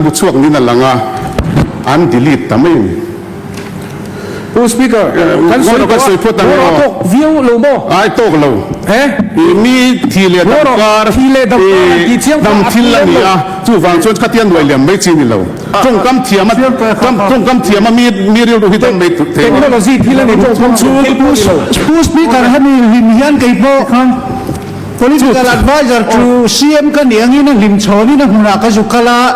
Bu chhuak niin a lang a, an delete ta mai a ni. Pu Speaker, kan sawi tawh a, ngaw rawh tawk viau lo maw? Ai tawk lo. I mi thi leh dam kar, i dam thil a ni a, chuvang chuan khatia nuai liam mai chi a ni lo. Tawngkam thiam a, tawngkam thiam a mi mi rilru hi dam mai thei a ni. Technology thil a ni, tawngkam thiam thil pawh a ni lo. Pu Speaker, hemi hlim hian kei pawh Political adviser chu CM ka nih angin a hlimchhawnin a hmunah ka zu kal a,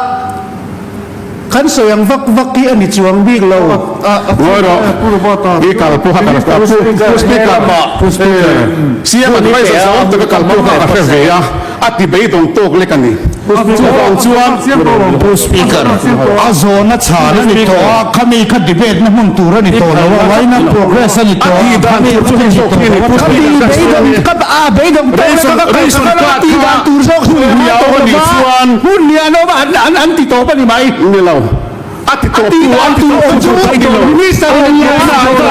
kan sawi ang vak vak hi a ni chuang bik lo. Ngawi rawh, i kal pawha ka Pu Speaker, CM adviser zawng taka kal pawha ka hre ve a, a ti beidawng tawk lek a ni. Chuvang chuan. Pu Speaker, a zawhna chhan a ni tawh a, khami kha debate na hmun tur a ni tawh lo a, why not progress a ni tawh a, khami kha a ni tawh lo a, khami beidawng tawh lek a ka kal kha a tih dan tur zawk chu a ni tawh lo va, hun lian awm a an ti tawp a ni mai. Ni lo. A ti tawp tu a ti tawp tu chu ni lo. Minister a ni a,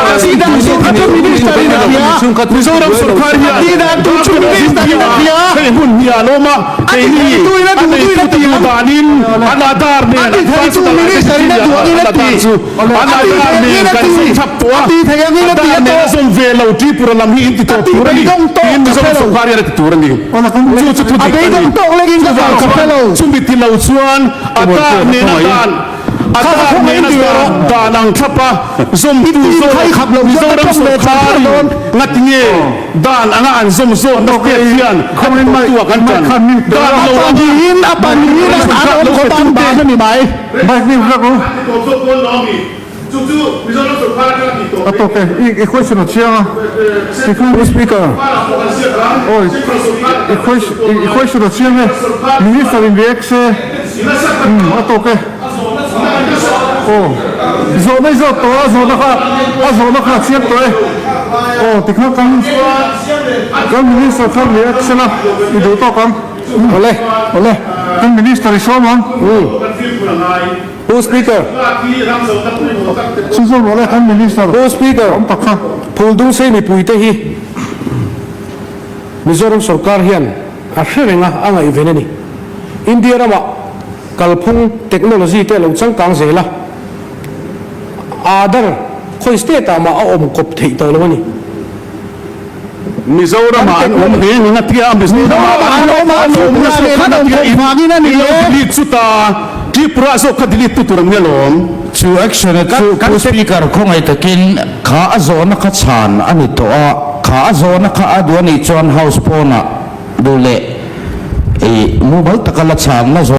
a tih dan tur kha chu minister in a hria. Mizoram sorkar hian a tih dan tur chu minister in a hria. Hei hun hi a lawm a, keini a neitu te duh danin an Aadhaar nen an personal identity a dan chu an Aadhaar nen kan zawm thap tawh a, Aadhaar nen a zawm ve lo Tripura lam hi in ti tawp tur a ni tiin Mizoram sorkar hian a ti tur a ni. Chu chu thu dik a ni. Chuvang chuan chumi ti lo chuan Aadhaar nen a dan A dar nena dan ang thlap a, zawmtu zawk Mizoram sawrkar in ngatinge dan anga an zawm zawkna state hian a tawhtu ah kan tan dan lo a Aw, zawhna i zawt tawh a, zawhna kha a zawhna kha a chiang tawh e. Aw, tikha kan kan Minister kha reaction a i duh tawk ang. Awle, awle. Kan Minister i sawm ang. Pu Speaker. Chu zawm rawh le kan Minister. Pu Speaker. Awm tak kha. Phuldungsei mipuite hi Mizoram sorkar hian a hre reng a, a ngaihven a ni. India ramah kalphung technology te a lo changkang zel a, Aadhaar khawi state ah mah a awm kawp theih tawh lo a ni. Mizoramah an awm hle ning a tia, Mizoramah an awm a, an awm nasa khan a tia, in lo delete chu ta, Tripura zawk kha delete tu tur an nia lawm. Chu action a chu Pu Speaker khawngaih takin kha a zawhna kha chhan a ni tawh a, kha a zawhna kha a duh a nih chuan House pawnah duh leh i mumal taka la chhanna zawh.